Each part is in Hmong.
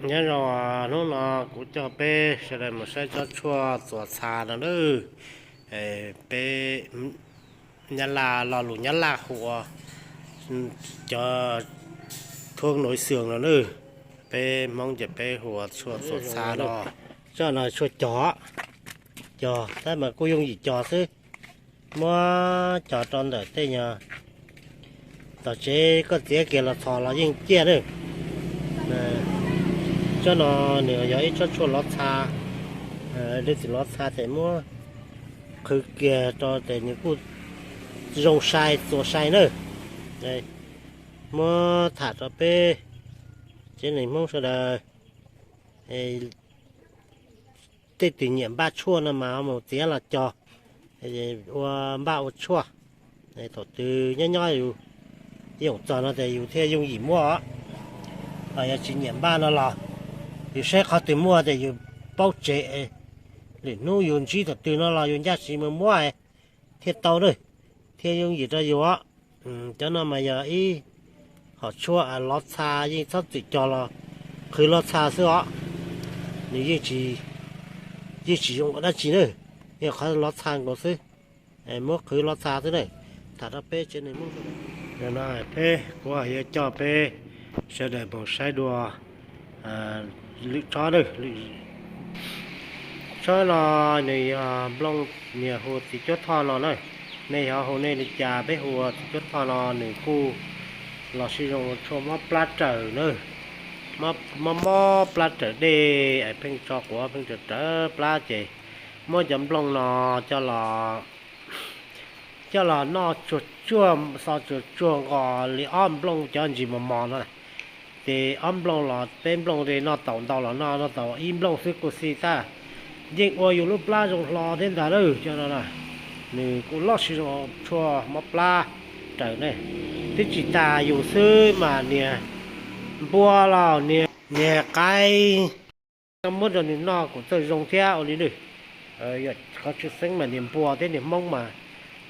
Nyob zoo, hnub no kuv coj peb sawv daws mus saib tsob tshuaj txuas txha no nawb. Peb Nyab Laj, lo lus Nyab Laj hu ua cov thuốc nối xương no nawb. Peb Hmoob ces peb hu ua tshuaj txuas txha no. Tsob no tshuaj cog, cog tab mas kuj yooj yim cog xwb. Muab cog rau ntawm tej nyuag tom tsev koj txiav kiag los txhos los yeej ciaj nawb. Tsob no nws yog ib tsob tshuaj lov txha, leej twg lov txha ces muab qhwv kiag rau ces nws kuj zoo sai txuas sai nawb. Muab tham rau peb tsev neeg Hmoob sawv daws, tej twg nyiam npaj tshuaj no mas mus txiav los cog ua npaj ua tshuaj. Thaum twg nyob nyob yus yoom txog no ces yus thiaj yooj yim muab os. Ho yog tsis nyiam npaj no los yus saib qhov twg muaj ces yus paub tsev, lwm hnub yus ntsib thaum twg no los yus ncaj tsis mus muab thiaj tau nawb, thiaj yooj yim rau yus os. Cov no mas yog ib hom tshuaj lov txha, yeej txhob txwm cog los qhwv lov txha xwb os. Nws yeej tsis, yeej tsis zoo ua dab tsi nawb, yog qhov lov txha nkaus xwb. Muab qhwv lov txha xwb na. Tham rau peb tsev neeg Hmoob, peb kuv yuav coj peb sawv daws mus saib dua lwm tsob nawb. Tsob no nws yog nplooj, nws hu txiv cuab thoj no na. Nej xyov hu nej li cas, peb hu ua txiv cuab thoj no nws kuj los sib zoo ua tshuaj mob plab raws na. Mob mob plab raws dej es pheej tso quav pheej raws plab ces muab cov nplooj no coj los, coj los noj tsuag tsuag, xo tsuag tsuag nqos li ob nplooj cov ntsis mos mos no. Ces ob nplooj los peb nplooj li noj tau ntau los noj, noj tau ib nplooj xwb kuj xij tag. Yeej ua yus lub plab zoo hlo thiab ntag lauj. Cov no nws kuj loj sib zoo tshuaj mob plab raws ne. Twb tsis tas yus xwb mas niag npua los niag, niag qaib, muab rau nws noj kuj txawj zoo thiab ua li nawb. Yog qhov tshwj xeeb mas niag npua thiab niag hmoob mas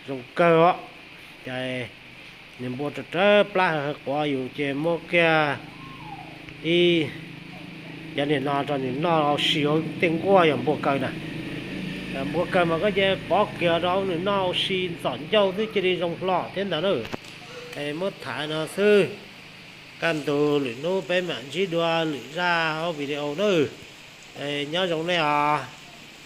zoo kawg os. Ces niag npua raws plab hav quav yus ces muab kiag ib, cov niag no rau nws noj ua si, tej nkuaj yog npua kaw na. Npua kaw mas koj cia li pov kiag rau nws noj ua si ntxom ncauj xwb cia li zoo hlo thiab ntag na. Es muab tham no xwb, kaj ntug lwm hnub peb mam ntsib dua lwm zaj hauv video nawb. Nyob zoo nej os.